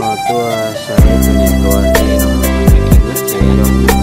Tuaj saib tus niam hluas li no, lub tsev zoo.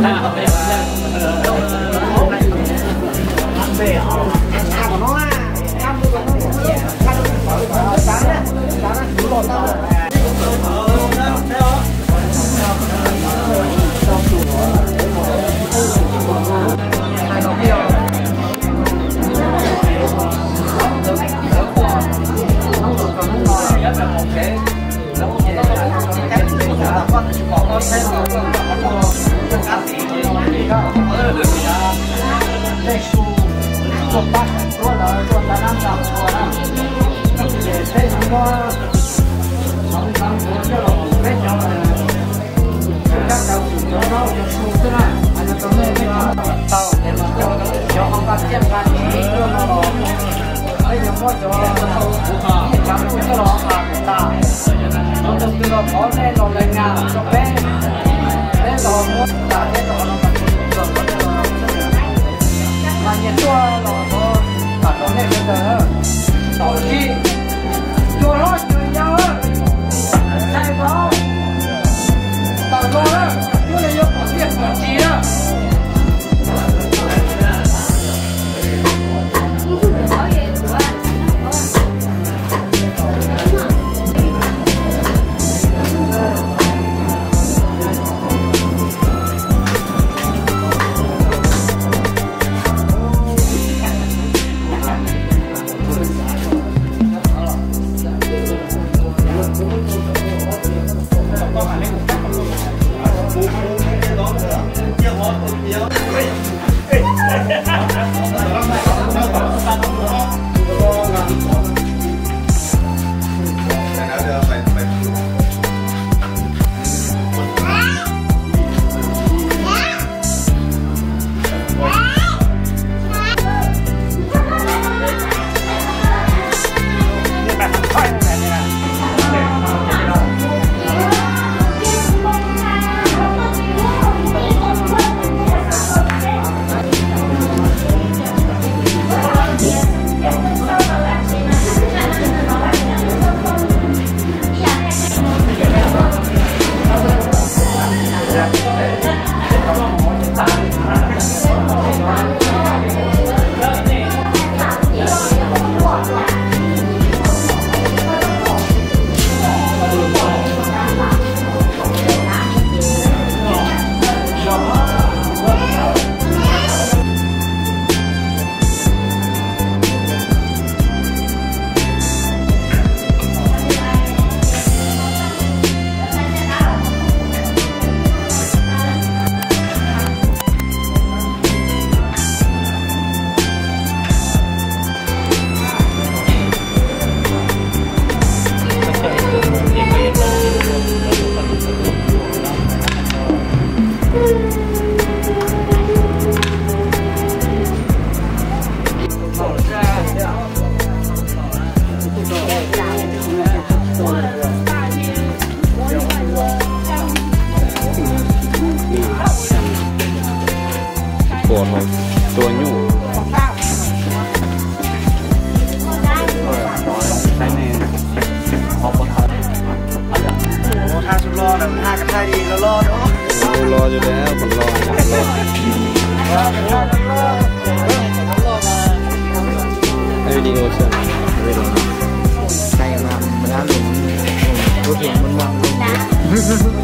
Pom hauv tua nyuj. Los zoo li, los los. Video xwb. Video.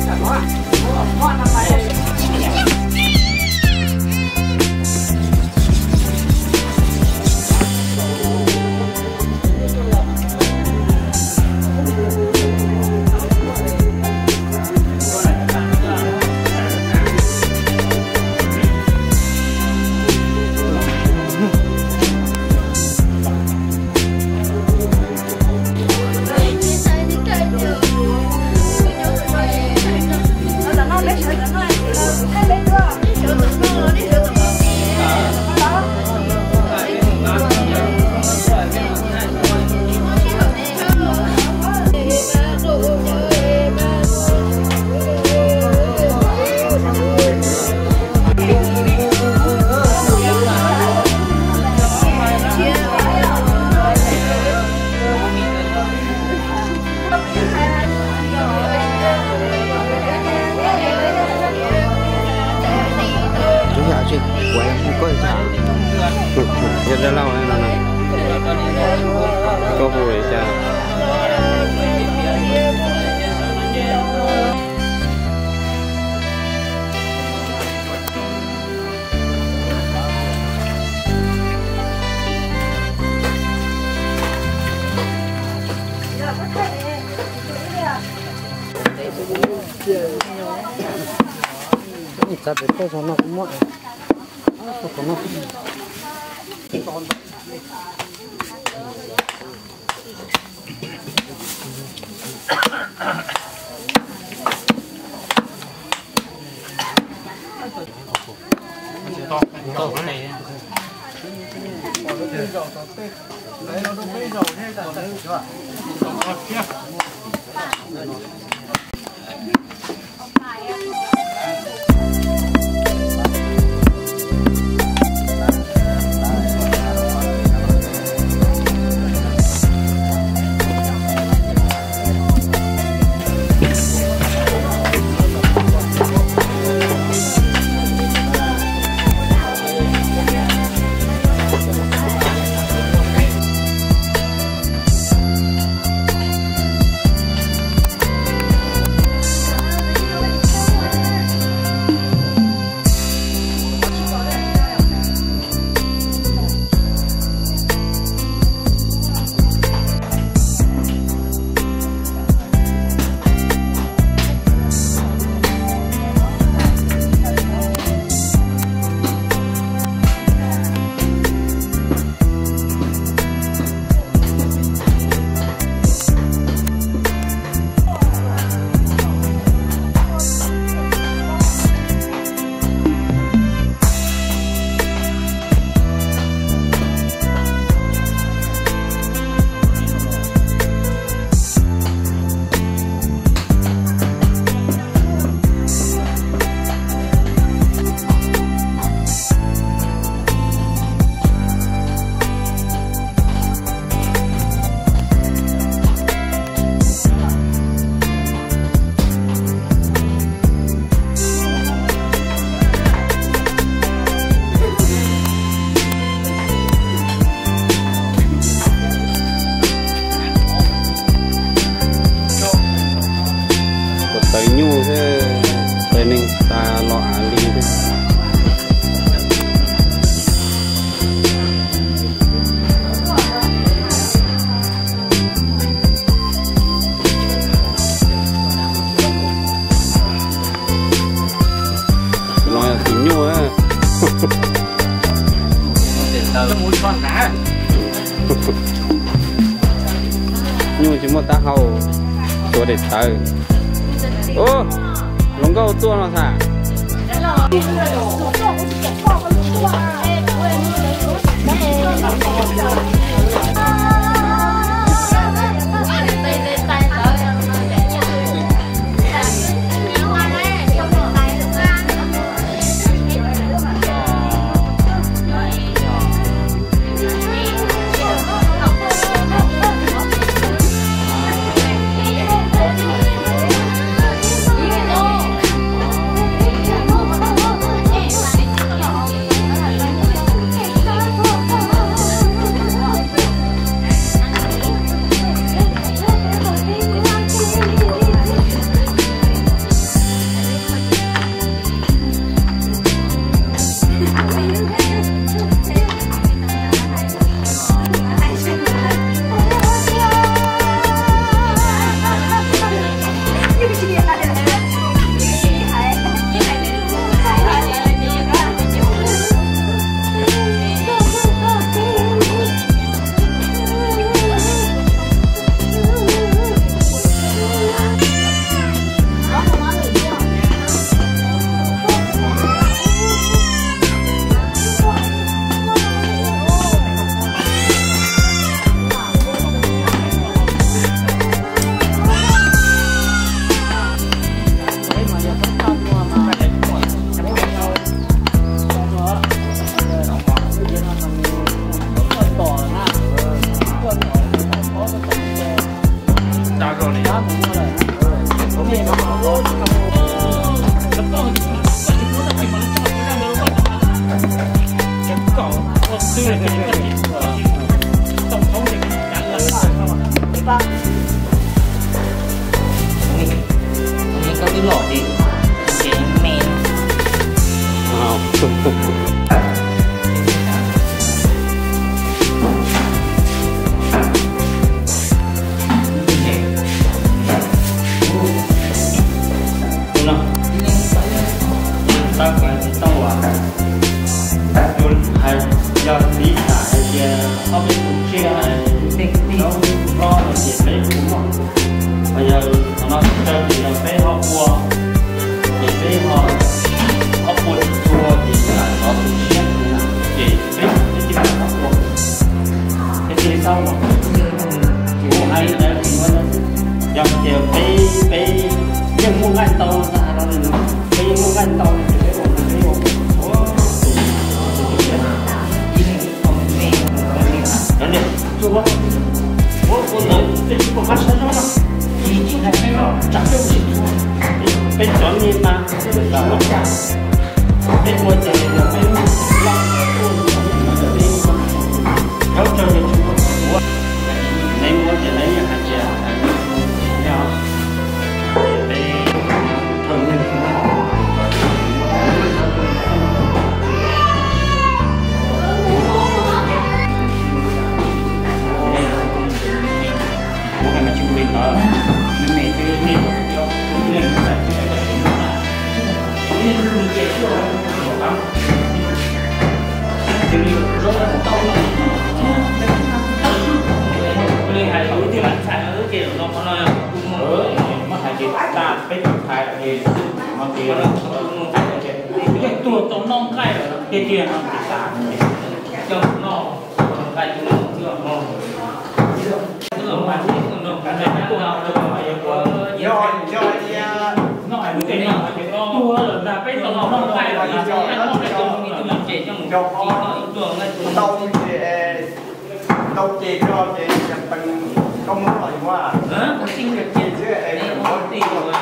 Lauj no, koj hu li cas? Txav pem toj zog no kuv muab. Ua tawv nyuj xwb, tawv neeg tas los av li xwb. Tus no yog tus nyuj. Nyuj tsis muaj taub hau, tuav daim tawv. Ub, hluas nkauj tuaj no xav. Tus no, tau kuv hais tsis tau as. Yog li cas hais tias ob peb tus tsiaj hlob no ces peb kuj muaj. Mas yog qhov no tsis tau ces yog peb ho ua, ces peb ho, ho ua tsis txhua ces lam tov tu siab, ces peb, peb thiaj li ho ua, peb thiaj li txhob ua. Kuv hais li ntawd, yog tias peb, peb yeej muaj nqaij ntau ntag no, peb yeej muaj nqaij ntau ces peb ua, peb ua, ua, ua, ua, ua ntawd tej tsis pom qab saib no, peb cov niag mas, peb ua ces peb loj, peb ua, nyob tsawg ces tsis muaj ua, neb muab ces neb hais tias, peb Tuag tau noj nqaij lawm tiag tiag no ces tas, coj noj nqaij tus no. Noj hais lus tej no, tuag lawm ntag, peb tau noj nqaij lawm, noj nqaij tus no ces coj mus tau ces, tau ces tso ces yam pees koj muab los yuav, ces xwb es tos lawv cov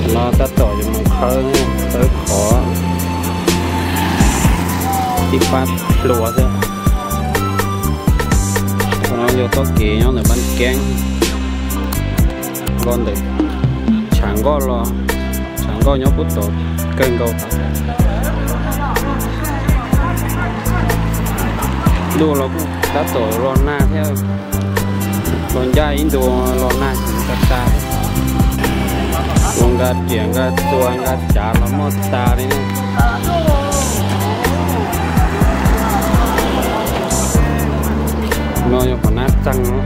No tab tom yuav mus khawb, khawb qhov tib pab hluas xwb. Qhov no yog txoj kev nyob ntawm Npab Keeb, los ntawm tshav nkoj los, tshav nkoj nyob pub tod kawg nkaus. Ntuj los kuj tab tom los nag thiab, los ncaj ib ntu los nag tsis tas tas. Ua nkag riam nkag txuas nkag cav los muaj tas li na. No yog qhov nab txeeg no.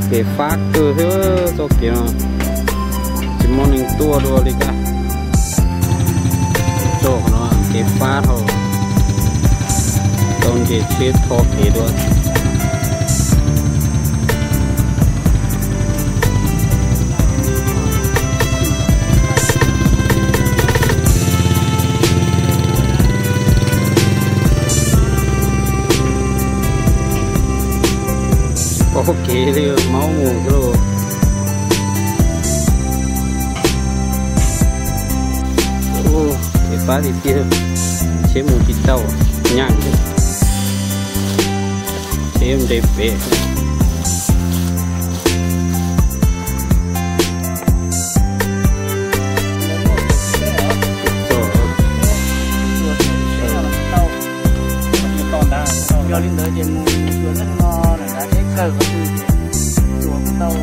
Kev fab kawg thiab txoj kev no, tsis muaj neeg tuaj dua li thiab. Txoj no kev fab dhau, tau nce tsheb tho kev dua. Pom kev li maub mus xwb lauj. Kev fab tiag tiag, tsheb mus tsis tau, nyaj, tsheb nres pem. Yog li ntawd ces mus yuav neeg no lawm nrad seb kawg qhov twg ces tsuas kuj tau,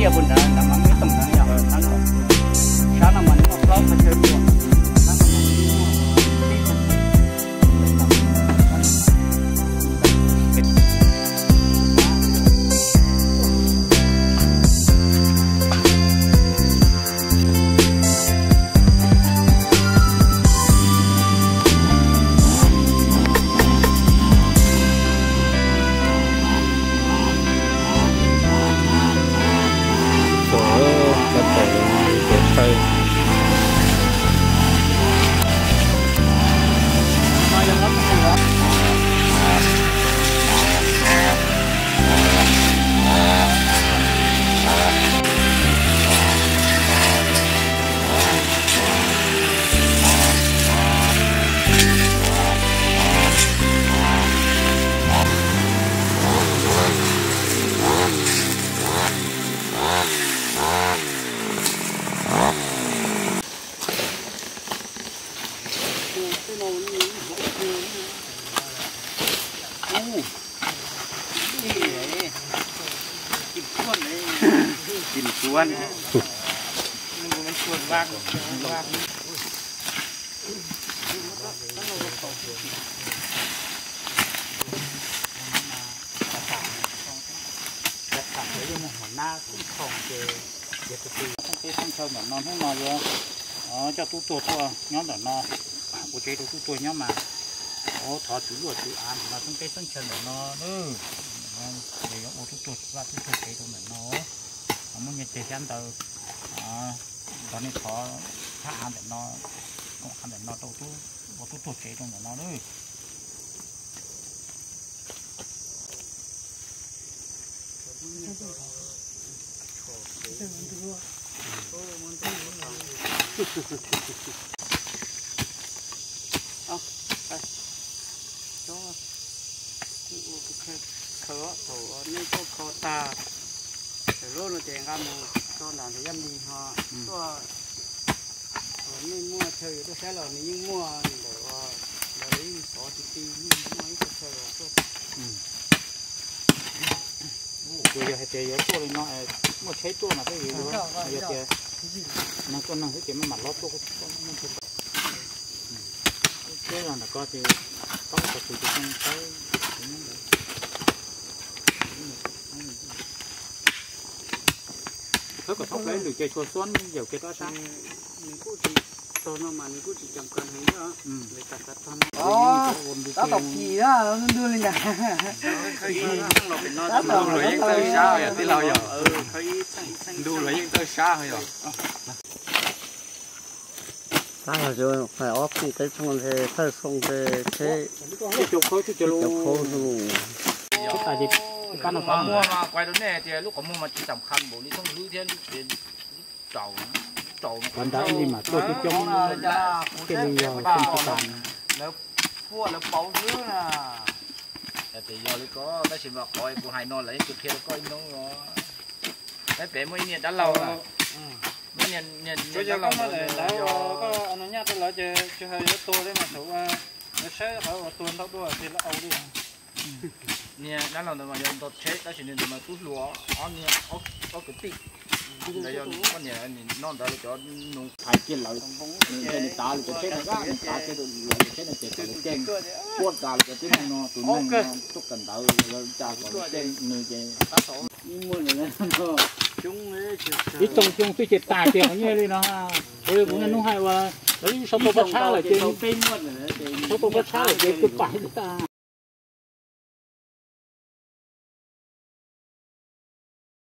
yog ntawd ces mus yuav tsiaj puag nrad, nrad mas muaj ib tog heev yog heev, sab no mas nws muaj plaub qhov chaw tuaj, sab no mas nws muaj peb qhov chaw. Txheej teb txheej chaw ntawm no hnub no yuav coj tub tuag tuaj nyob ntawm no, ua tsev rau tub tuag nyob mas, thov tswv luaj tswv av ntawm no, txheej teb txheej chaw ntawm no, yuav ua tub tuag vaj tub tuag tsev rau ntawm no. Muab nyiaj txiag xyab ntawv nrog nej thov thab av ntawm no, koom av ntawm no rau tub, ua tub tuag tsev rau ntawm no lawm. Khaws thaum nej tuaj kho tag, thaum lub no ces nqa mus tso nram ntawm Yaj Lis ho tuaj. Nej muaj chaw yuav tuaj saib los nws yeej muaj ntawm, los yeej xov tsis ti, yeej muaj ib qho chaw los tuaj. Kuv yog hais tias yuav tuaj li no, muaj tsheb tuaj mas peb yuav, yog tias neeg tuaj neeg xwb ces maj mam los tuaj. Peb los ntawm ko ces tau qhov twg ces tau saib. Thawb kom thoob plaws lwm ces tsuas xuab yawm kiag rau sab. Nws kuj tsis, tog no mas nws kuj tsis ceem kawg heev thiab. Tab tom kis ntug li ntag. Ntug los yeej txawj sab yom, tij laug yom. Ntug los yeej txawj sab yom. Tab sis ob peb teb tshooj ntshe thawj xoo ntshe tsheb cov khaub xwb. Qhov muag mas kuv hais rau nej tias lub qhov muag mas tsis tam qha npaum li thooj hlwb thiab lub tsev, lub tsaus, lub tsaus mas kuv ntawd li mas tuaj coob coob, thiaj li yog thooj tsis tas. Lawv puaj lawv pauv xwb na. Tias yog li ko, tab sis mas qhov kuv hais no lawv yeej qhia rau koj ib hnub os. Peb pem muaj ib niag dab laug, muaj niag dab laug ntawd, koj nyaj rau lawv ces tsis hais yuav tuag li mas thaum lawv saib qhov uas tuag ntau dua ces lawv au li. Niag dab laug ntawd mas yog ntog tsheb tab sis nws ntawd mas tub hluas, ob niag, ob kwv tij. Poj niam nws noj ntawd cov nus hais kiag lawv, nws tav lawv cov tsheb no, nws tav kiag lawv cov tsheb no ces kom lawv ceeb, puab tas lawv cov tib neeg no, tus neeg no tuaj kawm ntawv lawv cas kom lawv ceeb nws ces ib muaj ib tsoom xyoo twb ces tas kiag qhov nyiaj li no. Kuv niaj hnub hais uas lawv sau tau paj tshab lawm ces, sau tau paj tshab lawm ces twb pais li tas.